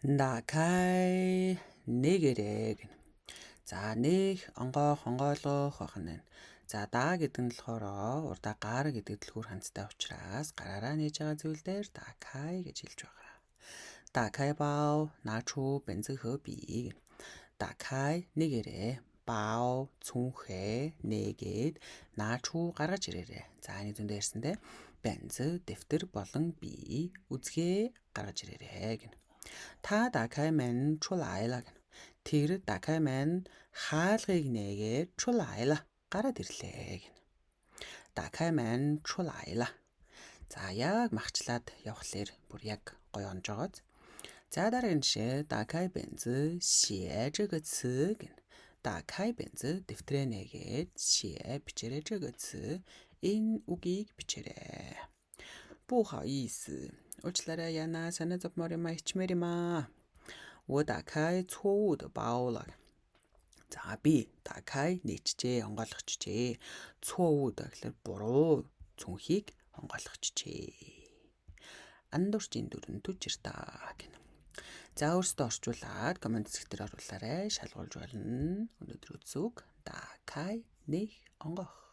打开 нээгээрэй гэнэ. За, нээх, онгоох, онгойлгох байх нь. За, 打 гэдэг нь болохоор урдаа гар гэдэг дэлгүүр хандтай учраас гараараа нээж байгаа зүйл дээр 打开 гэж хэлж байгаа. 打开包拿出本子和笔. 打开 нээгээрэй. 包 цүнхээ нээгээд 拿出 гаргаж ирээрэй. За, энэ зөндөө ярьсан те. 本子 дэвтэр болон 笔 үзгээ гаргаж ирээрэй гэнэ. 他打开门出来了 гэнэ. Тэр 打开门 хаалгыг нээгээд 出来了 гараад ирлээ гэнэ. 打开门出来了. За, яг махчлаад явхлаар бүр яг гоё онж байгааз. За, дараагийн жишээ 打开本子写这个词 гэнэ. 打开本子 дэвтрээ нээгээд 写 бичээрэй 这个词 энэ үгийг бичээрэй. 不好意思. Уучлаарай, яана санаа зовмоор юм а, ичмээр юм аа. 我打开错误的包了. За, би 打开 нээчжээ, онгойлгочжээ. 错误的 гэхлээр буруу цүнхийг онгойлгочжээ. Андуурчийн дүрэн түжиртаа гэнэ. За, өөрсдөө орчуулад comment хэсэг дээр оруулаарай. Шалгуулж болно. Өнөөдөр үгс 打开 нээх, онгоох.